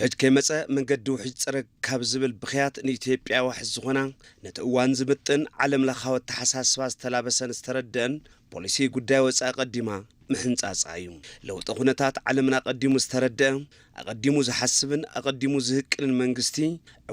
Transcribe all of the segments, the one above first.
እጅ ከይመጸ መንገዲ ውሕጅ ጽረግ ካብ ዝብል ብኽያት ንኢትዮጵያ ዋሕስ ዝኾና፣ ነቲ እዋን ዝምጥን ዓለም ለኻዊ ኣተሓሳስባ ዝተላበሰን ዝተረድአን ፖሊሲ ጉዳይ ወጻኢ ኣቐዲማ ምሕንጻጻ እዩ። ለውጢ ኩነታት ዓለምና ኣቐዲሙ ዝተረድአ፣ ኣቐዲሙ ዝሓስብን ኣቐዲሙ ዝህቅንን መንግስቲ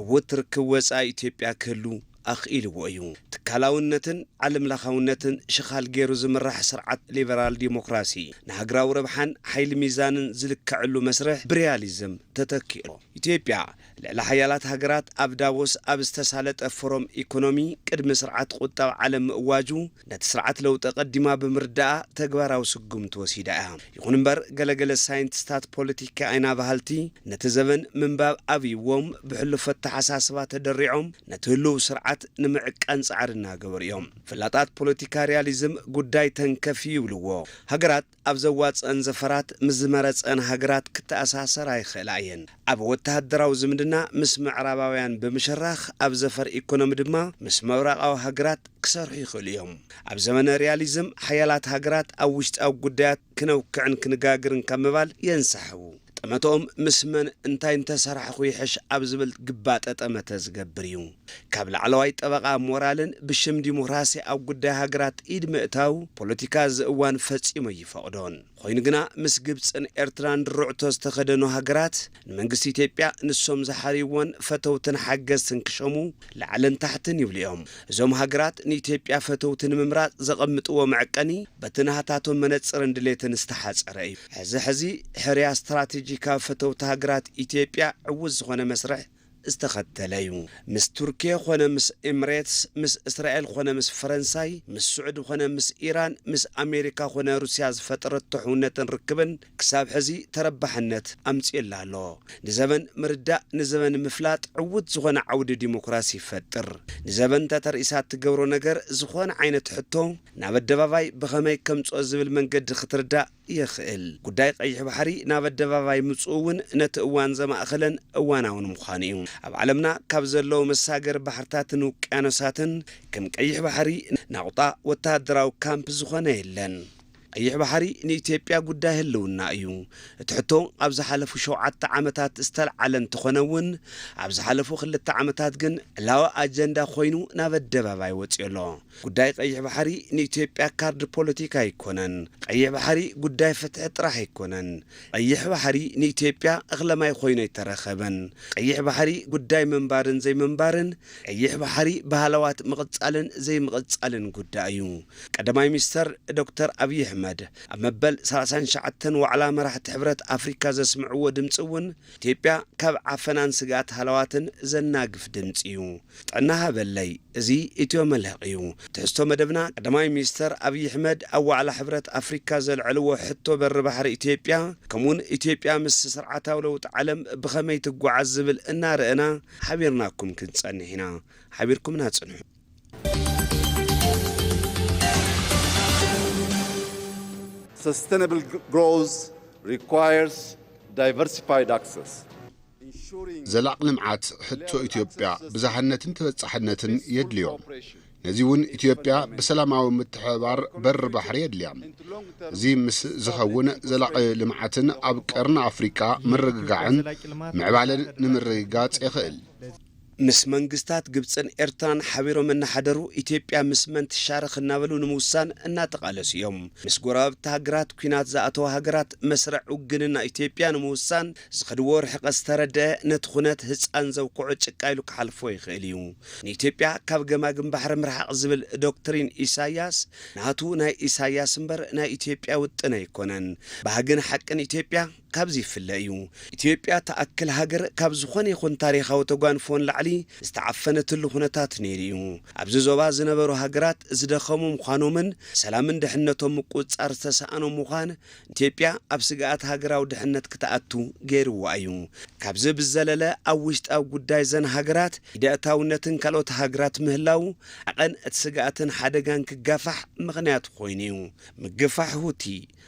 ዕዉት ርክብ ወጻኢ ኢትዮጵያ ክህሉ ኣኽኢልዎ እዩ። ትካላውነትን ዓለምለኻውነትን ሽኻል ገይሩ ዝምራሕ ስርዓት ሊበራል ዲሞክራሲ ንሃገራዊ ረብሓን ሓይሊ ሚዛንን ዝልክዐሉ መስርሕ ብሪያሊዝም ተተኪኡ። ኢትዮጵያ ልዕሊ ሓያላት ሃገራት ኣብ ዳቮስ ኣብ ዝተሳለጠ ፎረም ኢኮኖሚ ቅድሚ ስርዓት ቁጠባ ዓለም ምእዋጁ ነቲ ስርዓት ለውጢ ቀዲማ ብምርዳኣ ተግባራዊ ስጉምቲ ወሲዳ እያ። ይኹን እምበር ገለገለ ሳይንቲስታት ፖለቲካ ኣይና በሃልቲ ነቲ ዘበን ምንባብ ኣብይዎም ብሕሉፍ ኣተሓሳስባ ተደሪዖም ነቲ ህልው ስርዓት ንምዕቃን ጻዕሪ እናገበሩ እዮም። ፍላጣት ፖለቲካ ሪያሊዝም ጉዳይ ተንከፍ ይብልዎ። ሃገራት ኣብ ዘዋጽአን ዘፈራት ምስ ዝመረጸን ሃገራት ክተኣሳሰራ ይኽእላ እየን። ኣብ ወተሃደራዊ ዝምድና ምስ ምዕራባውያን ብምሽራኽ ኣብ ዘፈር ኢኮኖሚ ድማ ምስ ምብራቓዊ ሃገራት ክሰርሑ ይኽእሉ እዮም። ኣብ ዘመነ ሪያሊዝም ሓያላት ሃገራት ኣብ ውሽጣዊ ጉዳያት ክነውክዕን ክንጋግርን ካብ ምባል የንሳሕቡ። ጠመተኦም ምስ መን እንታይ እንተሰራሕኹ ይሕሽ ኣብ ዝብል ግባጠ ጠመተ ዝገብር እዩ። ካብ ላዕለዋይ ጠበቓ ሞራልን ብሽም ዲሞክራሲ ኣብ ጉዳይ ሃገራት ኢድ ምእታው ፖለቲካ እዚ እዋን ፈጺሙ ኣይፈቕዶን። ኮይኑ ግና ምስ ግብጽን ኤርትራን ድርዕቶ ዝተኸደኑ ሃገራት ንመንግስቲ ኢትዮጵያ ንሶም ዝሓርይዎን ፈተውትን ሓገዝትን ክሸሙ ላዕልን ታሕትን ይብሉ እዮም። እዞም ሃገራት ንኢትዮጵያ ፈተውቲ ንምምራጽ ዘቐምጥዎ መዐቀኒ በቲ ናህታቶም መነጽርን ድሌትን ዝተሓጸረ እዩ። ሕዚ ሕዚ ሕርያ ስትራቴጂካዊ ፈተውቲ ሃገራት ኢትዮጵያ ዕዉት ዝኾነ መስርሕ ዝተኸተለ እዩ። ምስ ቱርኪ ኾነ ምስ ኤምሬትስ፣ ምስ እስራኤል ኾነ ምስ ፈረንሳይ፣ ምስ ስዑዲ ኾነ ምስ ኢራን፣ ምስ ኣሜሪካ ኾነ ሩስያ ዝፈጠረቶ ሕውነትን ርክብን ክሳብ ሕዚ ተረባሕነት ኣምጺኡላ ኣሎ። ንዘበን ምርዳእ፣ ንዘበን ምፍላጥ ዕዉት ዝኾነ ዓውዲ ዲሞክራሲ ይፈጥር። ንዘበን ተተርኢሳ እትገብሮ ነገር ዝኾነ ዓይነት ሕቶ ናብ ኣደባባይ ብኸመይ ከምጽኦ ዝብል መንገዲ ክትርዳእ የኽእል። ጉዳይ ቀይሕ ባሕሪ ናብ ኣደባባይ ምጽኡ እውን ነቲ እዋን ዘማእኸለን እዋናውን ምዃኑ እዩ። ኣብ ዓለምና ካብ ዘለዉ መሳገር ባሕርታትን ውቅያኖሳትን ከም ቀይሕ ባሕሪ ናቑጣ ወተሃደራዊ ካምፕ ዝኾነ የለን። ቀይሕ ባሕሪ ንኢትዮጵያ ጉዳይ ህልውና እዩ። እቲ ሕቶ ኣብ ዝሓለፉ ሸውዓተ ዓመታት ዝተልዓለ እንተኾነ እውን፣ ኣብ ዝሓለፉ ክልተ ዓመታት ግን ዕላዊ ኣጀንዳ ኮይኑ ናብ ኣደባባይ ወፂኡ ኣሎ። ጉዳይ ቀይሕ ባሕሪ ንኢትዮጵያ ካርድ ፖለቲካ ኣይኮነን። ቀይሕ ባሕሪ ጉዳይ ፍትሒ ጥራሕ ኣይኮነን። ቀይሕ ባሕሪ ንኢትዮጵያ እኽለ ማይ ኮይኑ ኣይተረኸበን። ቀይሕ ባሕሪ ጉዳይ ምንባርን ዘይምንባርን፣ ቀይሕ ባሕሪ ብሃለዋት ምቕጻልን ዘይምቕጻልን ጉዳይ እዩ። ቀዳማይ ሚኒስተር ዶክተር ኣብይ ኣሕመድ ኣብ መበል ሰላሳን ትሽዓተን ዋዕላ መራሕቲ ሕብረት ኣፍሪካ ዘስምዕዎ ድምፂ እውን ኢትዮጵያ ካብ ዓፈናን ስግኣት ሃለዋትን ዘናግፍ ድምፂ እዩ። ጥዕና ሃበለይ፣ እዚ ኢትዮ መልህቕ እዩ። ትሕዝቶ መደብና፣ ቀዳማይ ሚኒስተር ኣብይ ኣሕመድ ኣብ ዋዕላ ሕብረት ኣፍሪካ ዘልዐልዎ ሕቶ በሪ ባሕሪ ኢትዮጵያ፣ ከምኡውን ኢትዮጵያ ምስ ስርዓታዊ ለውጢ ዓለም ብኸመይ ትጓዓዝ ዝብል እናረኣና ሓቢርናኩም ክንጸንሕ ኢና። ሓቢርኩምና ጽንሑ። Sustainable growth requires diversified access. ዘላቕ ልምዓት ሕቶ ኢትዮጵያ ብዝሃነትን ተበጻሕነትን የድልዮ። ነዚ እውን ኢትዮጵያ ብሰላማዊ ምትሕብባር በር ባሕሪ የድልያ። እዚ ምስ ዝኸውን ዘላቒ ልምዓትን ኣብ ቀርኒ ኣፍሪቃ ምርግጋዕን ምዕባለን ንምርግጋጽ የኽእል። ምስ መንግስታት ግብፅን ኤርትራን ሓቢሮም እናሓደሩ ኢትዮጵያ ምስ መን ትሻረኽ እናበሉ ንምውሳን እናተቓለሱ እዮም። ምስ ጎረባብቲ ሃገራት ኲናት ዝኣተዋ ሃገራት መስርዕ ውግንና ኢትዮጵያ ንምውሳን ዝኸድዎ ርሕቀት ዝተረድአ ነቲ ኩነት ህፃን ዘውክዖ ጭቃ ኢሉ ክሓልፎ ይኽእል እዩ። ንኢትዮጵያ ካብ ገማግም ባሕሪ ምርሓቕ ዝብል ዶክትሪን ኢሳያስ ናቱ ናይ ኢሳያስ እምበር ናይ ኢትዮጵያ ውጥን ኣይኮነን። ባህግን ሓቅን ኢትዮጵያ ካብዚ ይፍለ እዩ። ኢትዮጵያ ትኣክል ሃገር ካብ ዝኾነ ይኹን ታሪኻዊ ተጓንፎ ንላዕሊ ዝተዓፈነትሉ ኩነታት ነይሩ እዩ። ኣብዚ ዞባ ዝነበሩ ሃገራት ዝደኸሙ ምዃኖምን ሰላምን ድሕነቶም ምቁፅፃር ዝተሰኣኖም ምዃን ኢትዮጵያ ኣብ ስግኣት ሃገራዊ ድሕነት ክትኣቱ ገይርዋ እዩ። ካብዚ ብዝዘለለ ኣብ ውሽጣዊ ጉዳይ ዘን ሃገራት ኢደእታውነትን ካልኦት ሃገራት ምህላው ዓቐን እቲ ስግኣትን ሓደጋን ክጋፋሕ ምኽንያት ኮይኑ እዩ። ምግፋሕ ሁቲ፣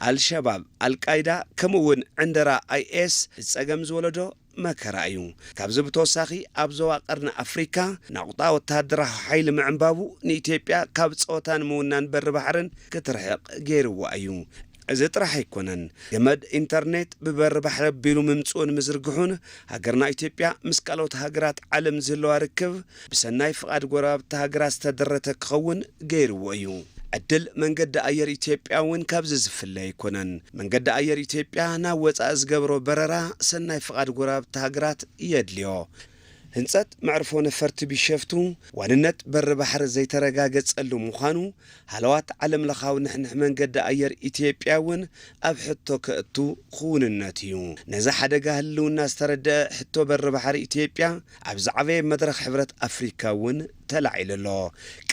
ኣልሸባብ፣ ኣልቃይዳ ከምኡ እውን ዕንደራ ኣይኤስ ጸገም ዝወለዶ መከራ እዩ። ካብዚ ብተወሳኺ ኣብ ዞባ ቀርኒ ኣፍሪካ ናቑጣ ወተሃደራዊ ሓይሊ ምዕንባቡ ንኢትዮጵያ ካብ ጸወታ ንምውናን በሪ ባሕርን ክትርሕቕ ገይርዋ እዩ። እዚ ጥራሕ ኣይኮነን። ገመድ ኢንተርኔት ብበሪ ባሕሪ ኣቢሉ ምምጽኡን ምዝርግሑን፣ ሃገርና ኢትዮጵያ ምስ ካልኦት ሃገራት ዓለም ዝህልዋ ርክብ ብሰናይ ፍቓድ ጎረባብቲ ሃገራት ዝተደረተ ክኸውን ገይርዎ እዩ። ዕድል መንገዲ ኣየር ኢትዮጵያ እውን ካብዚ ዝፍለ ኣይኮነን። መንገዲ ኣየር ኢትዮጵያ ናብ ወጻኢ ዝገብሮ በረራ ሰናይ ፍቓድ ጎረባብቲ ሃገራት የድልዮ። ህንጸት መዕርፎ ነፈርቲ ቢሸፍቱ ዋንነት በሪ ባሕሪ ዘይተረጋገጸሉ ምዃኑ፣ ሃለዋት ዓለም ለኻዊ ንሕንሕ መንገዲ ኣየር ኢትዮጵያ እውን ኣብ ሕቶ ከእቱ ክውንነት እዩ። ነዚ ሓደጋ ህልውና ዝተረድአ ሕቶ በሪ ባሕሪ ኢትዮጵያ ኣብ ዝዓበየ መድረኽ ሕብረት ኣፍሪካ እውን ተላዒሉ ኣሎ።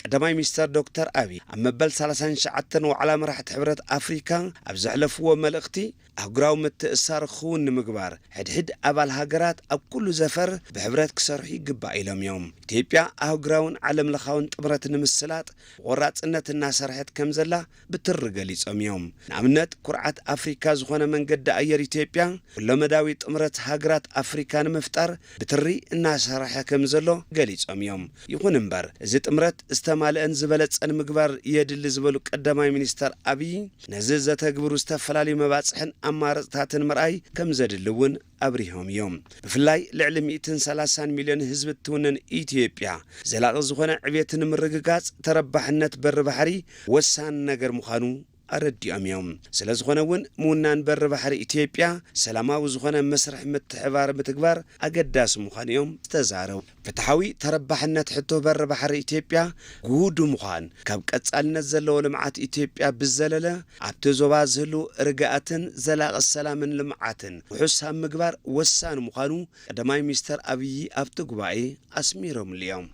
ቀዳማይ ሚኒስተር ዶክተር ኣብይ ኣብ መበል ሰላሳን ትሽዓተን ዋዕላ መራሕቲ ሕብረት ኣፍሪካ ኣብ ዘሕለፍዎ መልእኽቲ፣ ኣህጉራዊ ምትእስሳር ክውን ንምግባር፣ ሕድሕድ ኣባል ሃገራት ኣብ ኩሉ ዘፈር ብሕብረት ክሰርሑ ይግባእ ኢሎም እዮም። ኢትዮጵያ ኣህጉራውን ዓለም ለኻውን ጥምረት ንምስላጥ ብቆራጽነት እናሰርሐት ከም ዘላ ብትሪ ገሊጾም እዮም። ንኣብነት፣ ኩርዓት ኣፍሪካ ዝኾነ መንገዲ ኣየር ኢትዮጵያ፣ ኩለመዳዊ ጥምረት ሃገራት ኣፍሪካ ንምፍጣር ብትሪ እናሰርሐ ከም ዘሎ ገሊጾም እዮም። ይኹን እምበር፣ እዚ ጥምረት ዝተማልአን ዝበለጸን ምግባር የድሊ ዝበሉ ቀዳማይ ሚኒስተር ኣብይ፣ ነዚ ዘተግብሩ ዝተፈላለዩ መባጽሕን ኣማራጽታትን ምርኣይ ከም ዘድሊ እውን ኣብሪሆም እዮም። ብፍላይ ልዕሊ ሚእትን ሰላሳን ሚልዮን ህዝቢ እትውንን ኢትዮጵያ፣ ዘላቒ ዝኾነ ዕብየት ንምርግጋጽ ተረባሕነት በሪ ባሕሪ ወሳኒ ነገር ምዃኑ ኣረዲኦም እዮም። ስለ ዝኾነ እውን ምውናን በሪ ባሕሪ ኢትዮጵያ ሰላማዊ ዝኾነ መስርሕ ምትሕባር ምትግባር ኣገዳሲ ምዃኑ እዮም ዝተዛረቡ። ፍትሓዊ ተረባሕነት ሕቶ በሪ ባሕሪ ኢትዮጵያ ግሁዱ ምዃን፣ ካብ ቀጻልነት ዘለዎ ልምዓት ኢትዮጵያ ብዘለለ ኣብቲ ዞባ ዝህሉ ርግኣትን ዘላቒ ሰላምን ልምዓትን ውሑስ ኣብ ምግባር ወሳኒ ምዃኑ ቀዳማይ ሚኒስተር ኣብይ ኣብቲ ጉባኤ ኣስሚሮምሉ እዮም።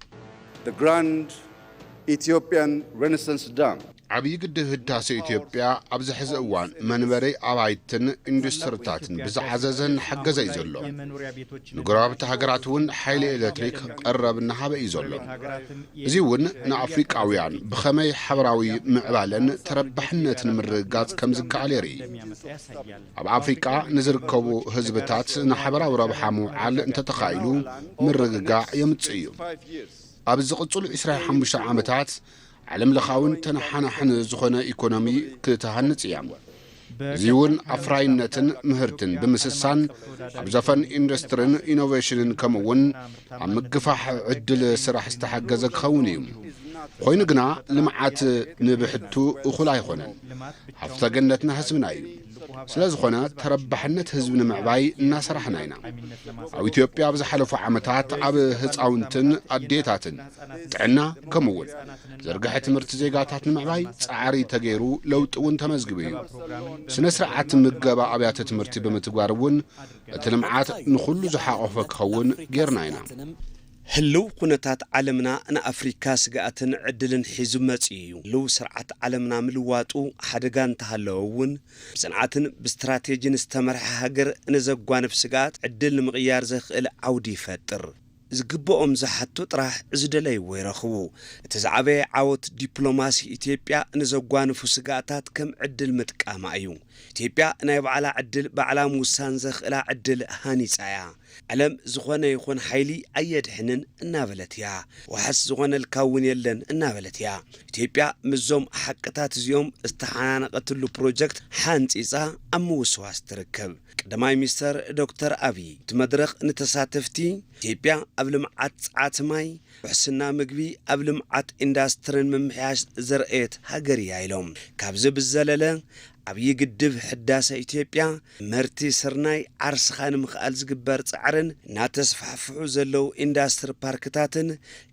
The Grand Ethiopian Renaissance Dam. ዓብዪ ግድብ ህዳሴ ኢትዮጵያ ኣብዚ ሕዚ እዋን መንበሪ ኣባይትን ኢንዱስትሪታትን ብዝዓዘዘን ሓገዘ እዩ ዘሎ። ንጎረባብቲ ሃገራት እውን ሓይሊ ኤሌክትሪክ ቀረብ እናሃበ እዩ ዘሎ። እዚ እውን ንኣፍሪቃውያን ብኸመይ ሓበራዊ ምዕባለን ተረባሕነትን ምርግጋጽ ከም ዝከኣል የርኢ። ኣብ ኣፍሪቃ ንዝርከቡ ህዝብታት ንሓበራዊ ረብሓ ምውዓል እንተተኻኢሉ ምርግጋዕ የምጽእ እዩ። ኣብ ዝቕጽሉ ዕስራን ሓሙሽተን ዓመታት ዓለም ለኻውን ተነሓናሕን ዝኾነ ኢኮኖሚ ክትሃንጽ እያ። እዚ እውን ኣፍራይነትን ምህርትን ብምስሳን ኣብ ዘፈን ኢንዱስትሪን ኢኖቬሽንን ከምኡ እውን ኣብ ምግፋሕ ዕድል ስራሕ ዝተሓገዘ ክኸውን እዩ። ኮይኑ ግና ልምዓት ንብሕቱ እኹል ኣይኾነን። ሃፍተ ገነትና ህዝብና እዩ። ስለ ዝኾነ ተረባሕነት ህዝቢ ንምዕባይ እናሰራሕና ኢና። ኣብ ኢትዮጵያ ኣብ ዝሓለፉ ዓመታት ኣብ ህፃውንትን ኣዴታትን ጥዕና ከምኡ እውን ዝርግሐ ትምህርቲ ዜጋታት ንምዕባይ ፃዕሪ ተገይሩ ለውጢ እውን ተመዝጊቡ እዩ። ስነ ስርዓት ምገባ ኣብያተ ትምህርቲ ብምትግባር እውን እቲ ልምዓት ንኹሉ ዝሓቆፈ ክኸውን ጌርና ኢና። ህልው ኩነታት ዓለምና ንኣፍሪካ ስግኣትን ዕድልን ሒዙ መጺኡ እዩ። ህልው ስርዓት ዓለምና ምልዋጡ ሓደጋ እንተሃለወ እውን ብጽንዓትን ብስትራቴጂን ዝተመርሐ ሃገር ንዘጓንፍ ስግኣት ዕድል ንምቕያር ዘኽእል ዓውዲ ይፈጥር። ዝግብኦም ዝሓቱ ጥራሕ ዝደለይዎ ይረኽቡ። እቲ ዝዓበየ ዓወት ዲፕሎማሲ ኢትዮጵያ ንዘጓንፉ ስግኣታት ከም ዕድል ምጥቃማ እዩ። ኢትዮጵያ ናይ ባዕላ ዕድል ባዕላ ምውሳን ዘኽእላ ዕድል ሃኒጻ እያ። ዓለም ዝኾነ ይኹን ሓይሊ ኣየድሕንን እናበለት እያ። ዋሕስ ዝኾነልካ እውን የለን እናበለት እያ። ኢትዮጵያ ምስዞም ሓቅታት እዚኦም ዝተሓናነቐትሉ ፕሮጀክት ሓንጺጻ ኣብ ምውስዋስ ትርከብ። ቀዳማይ ሚኒስተር ዶክተር ኣብይ እቲ መድረኽ ንተሳተፍቲ ኢትዮጵያ ኣብ ልምዓት ጸዓት ማይ፣ ውሕስና ምግቢ፣ ኣብ ልምዓት ኢንዳስትሪን ምምሕያሽ ዘርእየት ሃገር እያ ኢሎም። ካብዚ ብዘለለ ዓብዪ ግድብ ሕዳሰ ኢትዮጵያ ምህርቲ ስርናይ ዓርስኻ ንምኽኣል ዝግበር ጻዕርን እናተስፋሕፍሑ ዘለዉ ኢንዳስትሪ ፓርክታትን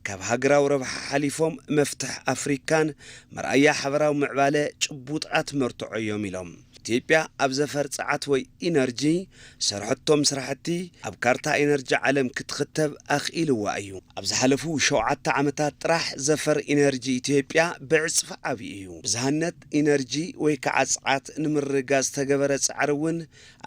ካብ ሃገራዊ ረብሓ ሓሊፎም መፍትሕ ኣፍሪካን መርኣያ ሓበራዊ ምዕባለ ጭቡጣት መርትዖ እዮም ኢሎም። ኢትዮጵያ ኣብ ዘፈር ጸዓት ወይ ኢነርጂ ዝሰርሐቶም ስራሕቲ ኣብ ካርታ ኢነርጂ ዓለም ክትኽተብ ኣኽኢልዋ እዩ። ኣብ ዝሓለፉ ሸውዓተ ዓመታት ጥራሕ ዘፈር ኢነርጂ ኢትዮጵያ ብዕጽፊ ዓብዩ እዩ። ብዝሃነት ኢነርጂ ወይ ከዓ ጸዓት ንምርግጋጽ ዝተገበረ ጻዕሪ እውን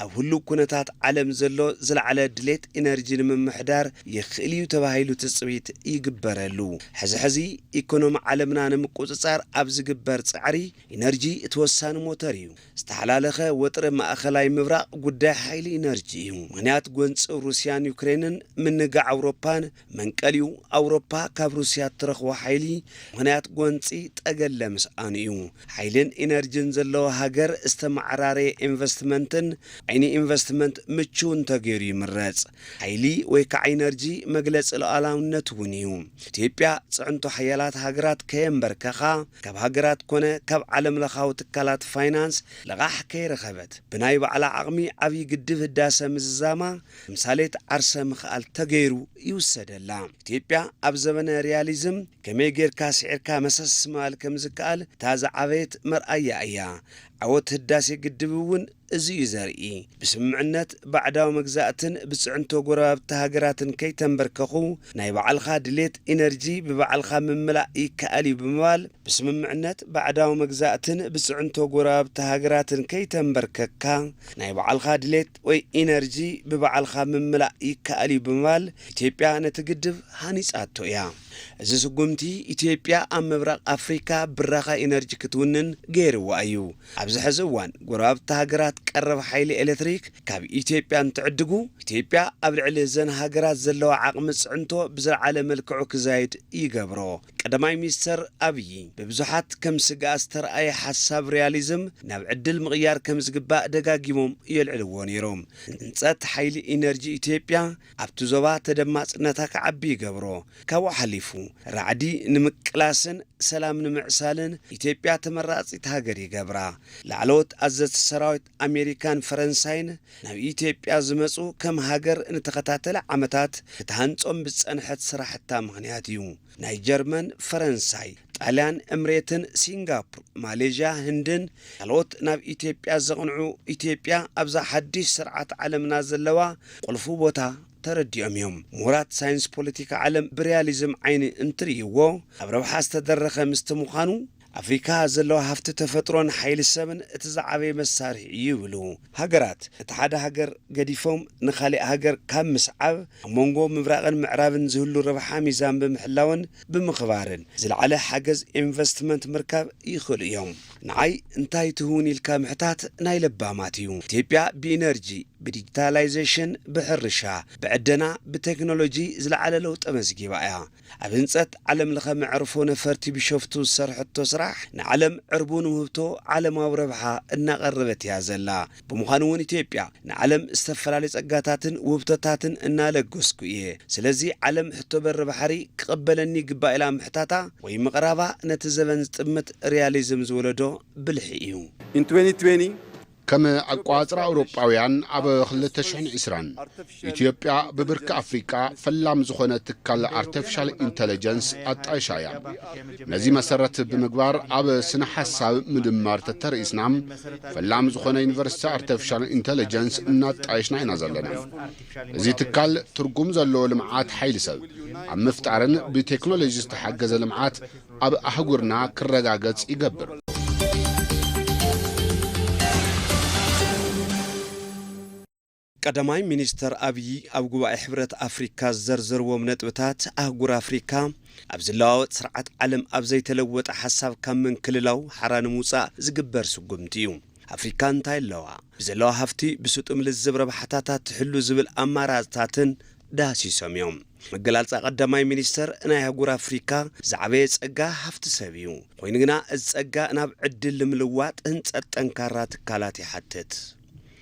ኣብ ህሉው ኩነታት ዓለም ዘሎ ዝለዓለ ድሌት ኢነርጂ ንምምሕዳር የኽእል እዩ ተባሂሉ ትጽቢት ይግበረሉ። ሕዚ ሕዚ ኢኮኖሚ ዓለምና ንምቁጽጻር ኣብ ዝግበር ጻዕሪ ኢነርጂ እቲ ወሳኒ ሞተር እዩ። ዝተሓለ ላለኸ ወጥሪ ማእኸላይ ምብራቕ ጉዳይ ሓይሊ ኢነርጂ እዩ። ምኽንያት ጎንፂ ሩስያን ዩክሬንን ምንጋዕ ኣውሮፓን መንቀሊኡ ኣውሮፓ ካብ ሩስያ እትረኽቦ ሓይሊ ምኽንያት ጎንፂ ጠገለ ምስኣኑ እዩ። ሓይልን ኢነርጂን ዘለዎ ሃገር ዝተመዓራረየ ኢንቨስትመንትን ዓይኒ ኢንቨስትመንት ምቹው እንተገይሩ ይምረፅ። ሓይሊ ወይ ከዓ ኢነርጂ መግለፂ ሉዓላውነት እውን እዩ። ኢትዮጵያ ፅዕንቶ ሓያላት ሃገራት ከየንበርከኻ ካብ ሃገራት ኮነ ካብ ዓለም ለኻዊ ትካላት ፋይናንስ ልቓሕ ከይረኸበት ብናይ ባዕላ ዓቕሚ ዓብዪ ግድብ ህዳሰ ምዝዛማ ተምሳሌት ዓርሰ ምኽኣል ተገይሩ ይውሰደላ። ኢትዮጵያ ኣብ ዘበነ ሪያሊዝም ከመይ ጌርካ ስዒርካ መሰስ ምባል ከም ዝከኣል እታ ዝዓበየት መርኣያ እያ። ዓወት ህዳሴ ግድብ እውን እዚ እዩ ዘርኢ። ብስምምዕነት ባዕዳዊ መግዛእትን ብፅዕንቶ ጎረባብቲ ሃገራትን ከይተንበርከኹ ናይ ባዕልኻ ድሌት ኢነርጂ ብባዕልኻ ምምላእ ይከኣል እዩ ብምባል ብስምምዕነት ባዕዳዊ መግዛእትን ብፅዕንቶ ጎረባብቲ ሃገራትን ከይተንበርከካ ናይ ባዕልኻ ድሌት ወይ ኢነርጂ ብባዕልኻ ምምላእ ይከኣል እዩ ብምባል ኢትዮጵያ ነቲ ግድብ ሃኒጻቶ እያ። እዚ ስጉምቲ ኢትዮጵያ ኣብ ምብራቕ ኣፍሪካ ብራኸ ኢነርጂ ክትውንን ገይርዋ እዩ። ኣብዚ ሕዚ እዋን ጎረባብቲ ሃገራት ቀረብ ሓይሊ ኤሌክትሪክ ካብ ኢትዮጵያ እንትዕድጉ ኢትዮጵያ ኣብ ልዕሊ እዘን ሃገራት ዘለዋ ዓቕሚ ፅዕንቶ ብዝለዓለ መልክዑ ክዛይድ ይገብሮ። ቀዳማይ ሚኒስተር ኣብዪ ብብዙሓት ከም ስግኣት ዝተረኣየ ሓሳብ ሪያሊዝም ናብ ዕድል ምቕያር ከም ዝግባእ ደጋጊሞም የልዕልዎ ነይሮም። ህንፀት ሓይሊ ኢነርጂ ኢትዮጵያ ኣብቲ ዞባ ተደማፅነታ ክዓቢ ይገብሮ። ካብኡ ሓሊፉ ራዕዲ ንምቅላስን ሰላም ንምዕሳልን ኢትዮጵያ ተመራፂት ሃገር ይገብራ። ላዕለዎት ኣዘዝቲ ሰራዊት ኣሜሪካን ፈረንሳይን ናብ ኢትዮጵያ ዝመፁ ከም ሃገር ንተኸታተለ ዓመታት ክትሃንፆም ብዝፀንሐት ስራሕታ ምኽንያት እዩ። ናይ ጀርመን፣ ፈረንሳይ፣ ጣልያን፣ እምሬትን ሲንጋፖር፣ ማሌዥያ፣ ህንድን ካልኦት ናብ ኢትዮጵያ ዘቕንዑ ኢትዮጵያ ኣብዛ ሓድሽ ስርዓት ዓለምና ዘለዋ ቁልፉ ቦታ ተረዲኦም እዮም። ምሁራት ሳይንስ ፖለቲካ ዓለም ብሪያሊዝም ዓይኒ እንትርእይዎ ኣብ ረብሓ ዝተደረኸ ምስቲ ምዃኑ ኣፍሪካ ዘለዋ ሃፍቲ ተፈጥሮን ሓይሊ ሰብን እቲ ዝዓበየ መሳርሒ እዩ ይብሉ። ሃገራት እቲ ሓደ ሃገር ገዲፎም ንኻሊእ ሃገር ካብ ምስዓብ ኣብ መንጎ ምብራቕን ምዕራብን ዝህሉ ረብሓ ሚዛን ብምሕላውን ብምኽባርን ዝለዓለ ሓገዝ ኢንቨስትመንት ምርካብ ይኽእሉ እዮም። ንዓይ እንታይ ትህውን ኢልካ ምሕታት ናይ ለባማት እዩ። ኢትዮጵያ ብኢነርጂ፣ ብዲጂታላይዜሽን፣ ብሕርሻ፣ ብዕደና፣ ብቴክኖሎጂ ዝለዓለ ለውጢ ኣመዝጊባ እያ። ኣብ ህንፀት ዓለም ለኸ መዕርፎ ነፈርቲ ቢሾፍቱ ዝሰርሐቶ ስራሕ ንዓለም ዕርቡን ውህብቶ ዓለማዊ ረብሓ እናቐረበት እያ ዘላ። ብምዃኑ እውን ኢትዮጵያ ንዓለም ዝተፈላለዩ ጸጋታትን ውህብቶታትን እናለገስኩ እየ። ስለዚ ዓለም ሕቶ በሪ ባሕሪ ክቕበለኒ ይግባእ ኢላ ምሕታታ ወይ ምቕራባ ነቲ ዘበን ዝጥምት ሪያሊዝም ዝወለዶ ብልሒ እዩ። In twenty twenty, ከም ኣቋጽራ ኣውሮጳውያን ኣብ ክልተ ሽሕን ዕስራን ኢትዮጵያ ብብርኪ ኣፍሪቃ ፈላም ዝኾነ ትካል ኣርቲፊሻል ኢንተለጀንስ ኣጣይሻ እያ። ነዚ መሰረት ብምግባር ኣብ ስነ ሓሳብ ምድማር ተተርኢስና ፈላም ዝኾነ ዩኒቨርሲቲ ኣርቲፊሻል ኢንተለጀንስ እናጣየሽና ኢና ዘለና። እዚ ትካል ትርጉም ዘለዎ ልምዓት ሓይሊ ሰብ ኣብ ምፍጣርን ብቴክኖሎጂ ዝተሓገዘ ልምዓት ኣብ ኣህጉርና ክረጋገጽ ይገብር። ቀዳማይ ሚኒስተር ኣብዪ ኣብ ጉባኤ ሕብረት ኣፍሪካ ዝዘርዘርዎም ነጥብታት ኣህጉር ኣፍሪካ ኣብ ዝለዋወጥ ስርዓት ዓለም ኣብ ዘይተለወጠ ሓሳብ ካብ ምንክልላው ሓራ ንምውፃእ ዝግበር ስጉምቲ እዩ። ኣፍሪካ እንታይ ኣለዋ? ብዘለዋ ሃፍቲ ብስጡም ልዝብ ረብሓታታ ትሕሉ ዝብል ኣማራፅታትን ዳህሲሶም እዮም። መገላልፃ ቀዳማይ ሚኒስተር ናይ ኣህጉር ኣፍሪካ ዝዓበየ ፀጋ ሃፍቲ ሰብ እዩ። ኮይኑ ግና እዚ ፀጋ ናብ ዕድል ንምልዋጥ ህንፀት ጠንካራ ትካላት ይሓትት።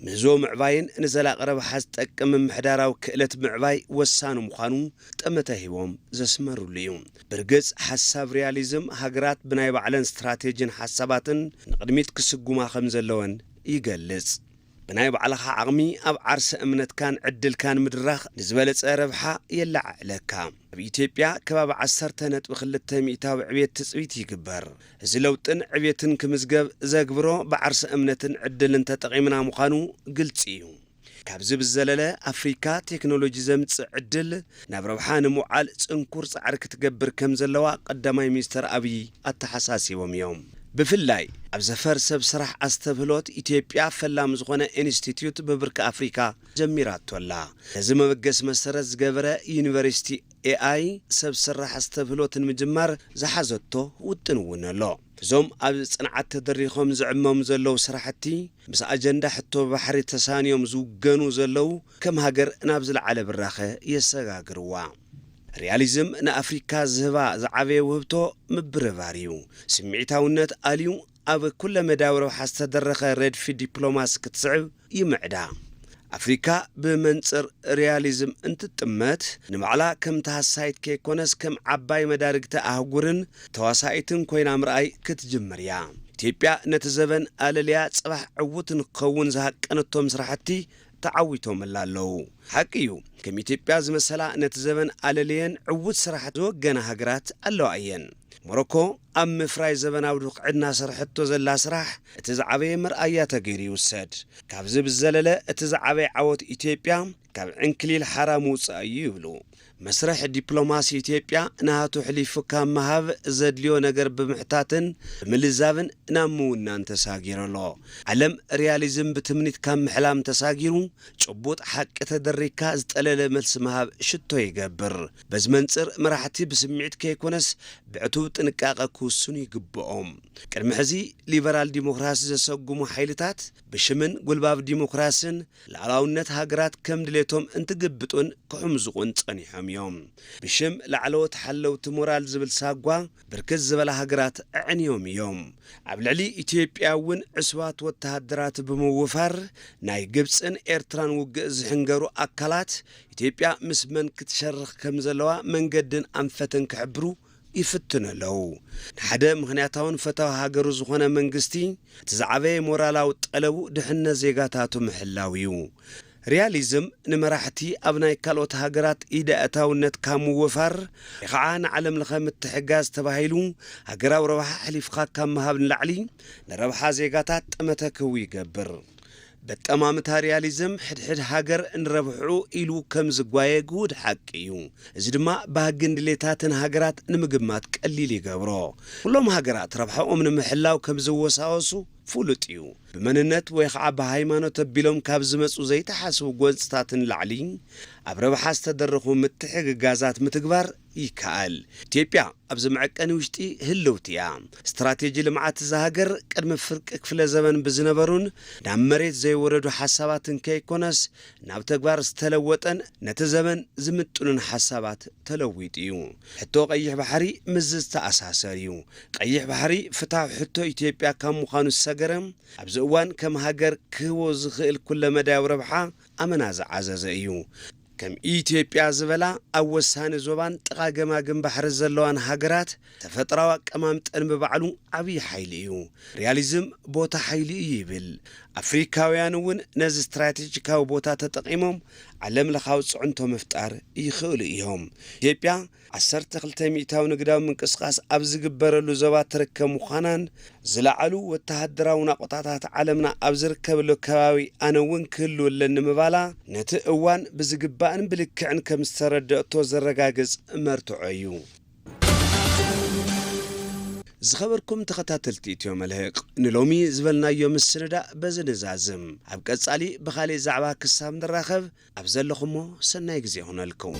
ምህዞ ምዕባይን ንዘላቒ ረብሓ ዝጠቅም ምምሕዳራዊ ክእለት ምዕባይ ወሳኒ ምዃኑ ጠመተ ሂቦም ዘስመሩሉ እዩ። ብርግጽ ሓሳብ ሪያሊዝም ሃገራት ብናይ ባዕለን ስትራቴጂን ሓሳባትን ንቕድሚት ክስጉማ ከም ዘለወን ይገልጽ። ብናይ ባዕልኻ ዓቕሚ ኣብ ዓርሰ እምነትካን ዕድልካን ምድራኽ ንዝበለጸ ረብሓ የለዓዕለካ። ኣብ ኢትዮጵያ ከባቢ ዓሰርተ ነጥቢ ክልተ ሚእታዊ ዕብየት ትጽቢት ይግበር። እዚ ለውጥን ዕብየትን ክምዝገብ ዘግብሮ ብዓርሰ እምነትን ዕድልን ተጠቒምና ምዃኑ ግልጺ እዩ። ካብዚ ብዝዘለለ ኣፍሪካ ቴክኖሎጂ ዘምጽእ ዕድል ናብ ረብሓ ንምውዓል ጽንኩር ጻዕሪ ክትገብር ከም ዘለዋ ቀዳማይ ሚኒስተር ኣብዪ ኣተሓሳሲቦም እዮም። ብፍላይ ኣብ ዘፈር ሰብ ስራሕ ኣስተብህሎት ኢትዮጵያ ፈላሚ ዝኾነ ኢንስቲትዩት ብብርኪ ኣፍሪካ ጀሚራቶ ኣላ። ነዚ መበገሲ መሰረት ዝገበረ ዩኒቨርሲቲ ኤኣይ ሰብ ስራሕ ኣስተብህሎት ንምጅማር ዝሓዘቶ ውጥን እውን ኣሎ። እዞም ኣብ ጽንዓት ተደሪኾም ዝዕመሙ ዘለዉ ስራሕቲ፣ ምስ ኣጀንዳ ሕቶ ባሕሪ ተሳንዮም ዝውገኑ ዘለዉ፣ ከም ሃገር ናብ ዝለዓለ ብራኸ የሰጋግርዋ። ሪያሊዝም ንኣፍሪካ ዝህባ ዝዓበየ ውህብቶ ምብርባር እዩ። ስምዒታውነት ኣልዩ ኣብ ኩለ መዳዊ ረብሓ ዝተደረኸ ረድፊ ዲፕሎማሲ ክትስዕብ ይምዕዳ። ኣፍሪካ ብመንጽር ሪያሊዝም እንትጥመት፣ ንባዕላ ከም ተሃሳይት ከይኮነስ ከም ዓባይ መዳርግቲ ኣህጉርን ተዋሳኢትን ኮይና ምርኣይ ክትጅምር እያ። ኢትዮጵያ ነቲ ዘበን ኣለልያ ጽባሕ ዕዉት ንክኸውን ዝሃቀነቶም ስራሕቲ ተዓዊቶምላ ኣለዉ። ሓቂ እዩ፣ ከም ኢትዮጵያ ዝመሰላ ነቲ ዘበን ኣለልየን ዕዉት ስራሕቲ ዝወገና ሃገራት ኣለዋ እየን። ሞሮኮ ኣብ ምፍራይ ዘበናዊ ዱኽዒ እናሰርሐቶ ዘላ ስራሕ እቲ ዝዓበየ መርኣያ ተገይሩ ይውሰድ። ካብዚ ብዝዘለለ እቲ ዝዓበየ ዓወት ኢትዮጵያ ካብ ዕንክሊል ሓራ ምውጻእ እዩ ይብሉ። መስርሕ ዲፕሎማሲ ኢትዮጵያ ናቱ ሕሊፉ ካብ ምሃብ ዘድልዮ ነገር ብምሕታትን ብምልዛብን ናብ ምውናን ተሳጊሩ ኣሎ። ዓለም ሪያሊዝም ብትምኒት ካብ ምሕላም ተሳጊሩ ጭቡጥ ሓቂ ተደሪካ ዝጠለለ መልሲ ምሃብ ሽቶ ይገብር። በዚ መንጽር መራሕቲ ብስምዒት ከይኮነስ ብዕቱብ ጥንቃቐ ክውስኑ ይግብኦም። ቅድሚ ሕዚ ሊበራል ዲሞክራሲ ዘሰጉሙ ሓይልታት ብሽምን ጉልባብ ዲሞክራስን ላዕላውነት ሃገራት ከም ድሌቶም እንትግብጡን ክሕምዝቑን ጸኒሖም እዮም። ብሽም ላዕለዎት ሓለውቲ ሞራል ዝብል ሳጓ ብርክት ዝበላ ሃገራት ኣዕንዮም እዮም። ኣብ ልዕሊ ኢትዮጵያ እውን ዕሱባት ወተሃደራት ብምውፋር ናይ ግብፅን ኤርትራን ውግእ ዝሕንገሩ ኣካላት ኢትዮጵያ ምስ መን ክትሸርኽ ከም ዘለዋ መንገድን ኣንፈትን ክሕብሩ ይፍትኑ ኣለዉ። ንሓደ ምኽንያታውን ፈታዊ ሃገሩ ዝኾነ መንግስቲ እቲ ዝዓበየ ሞራላዊ ጠለቡ ድሕነት ዜጋታቱ ምሕላው እዩ። ሪያሊዝም ንመራሕቲ ኣብ ናይ ካልኦት ሃገራት ኢደ ኣእታውነት ካብ ምውፋር ወይ ከዓ ንዓለም ለኸ ምትሕጋዝ ተባሂሉ ሃገራዊ ረብሓ ኣሕሊፍካ ካብ ምሃብ ንላዕሊ ንረብሓ ዜጋታት ጠመተ ክህቡ ይገብር። በጠማምታ ሪያሊዝም ሕድሕድ ሃገር ንረብሕኡ ኢሉ ከም ዝጓየ ግሁድ ሓቂ እዩ። እዚ ድማ ባህግን ድሌታትን ሃገራት ንምግማት ቀሊል ይገብሮ። ኩሎም ሃገራት ረብሓኦም ንምሕላው ከም ዝወሳወሱ ፍሉጥ እዩ። ብመንነት ወይ ከዓ ብሃይማኖት ኣቢሎም ካብ ዝመፁ ዘይተሓስቡ ጎንፅታት ንላዕሊ ኣብ ረብሓ ዝተደረኹ ምትሕግጋዛት ምትግባር ይከኣል። ኢትዮጵያ ኣብዚ መዐቀኒ ውሽጢ ህልውቲ እያ። ስትራቴጂ ልምዓት እዛ ሃገር ቅድሚ ፍርቂ ክፍለ ዘመን ብዝነበሩን ናብ መሬት ዘይወረዱ ሓሳባትን ከይኮነስ ናብ ተግባር ዝተለወጠን ነቲ ዘመን ዝምጥኑን ሓሳባት ተለዊጡ እዩ። ሕቶ ቀይሕ ባሕሪ ምስዚ ዝተኣሳሰር እዩ። ቀይሕ ባሕሪ ፍትሓዊ ሕቶ ኢትዮጵያ ካብ ምዃኑ ዝሰገረ ኣብዚ እዋን ከም ሃገር ክህቦ ዝኽእል ኩለመዳያዊ ረብሓ ኣመና ዝዓዘዘ እዩ። ከም ኢትዮጵያ ዝበላ ኣብ ወሳኒ ዞባን ጥቓ ገማግም ባሕሪ ዘለዋን ሃገራት ተፈጥራዊ ኣቀማምጠን ብባዕሉ ዓብዪ ሓይሊ እዩ። ሪያሊዝም ቦታ ሓይሊ እዩ ይብል። ኣፍሪካውያን እውን ነዚ ስትራቴጂካዊ ቦታ ተጠቒሞም ዓለም ለኻዊ ፅዕንቶ ምፍጣር ይኽእሉ እዮም። ኢትዮጵያ ዓሰርተ ክልተ ሚእታዊ ንግዳዊ ምንቅስቃስ ኣብ ዝግበረሉ ዞባ ትርከብ ምዃናን ዝለዓሉ ወተሃደራዊ ናቑጣታት ዓለምና ኣብ ዝርከበሉ ከባቢ ኣነ እውን ክህልወለን ንምባላ ነቲ እዋን ብዝግባእን ብልክዕን ከም ዝተረደእቶ ዘረጋግጽ መርትዖ እዩ። ዝኸበርኩም ተኸታተልቲ ኢትዮ መልህቕ፣ ንሎሚ ዝበልናዮ ምስንዳእ በዚ ንዛዝም። ኣብ ቀጻሊ ብኻሊእ ዛዕባ ክሳብ ንራኸብ ኣብ ዘለኹሞ ሰናይ ግዜ ይኹነልኩም።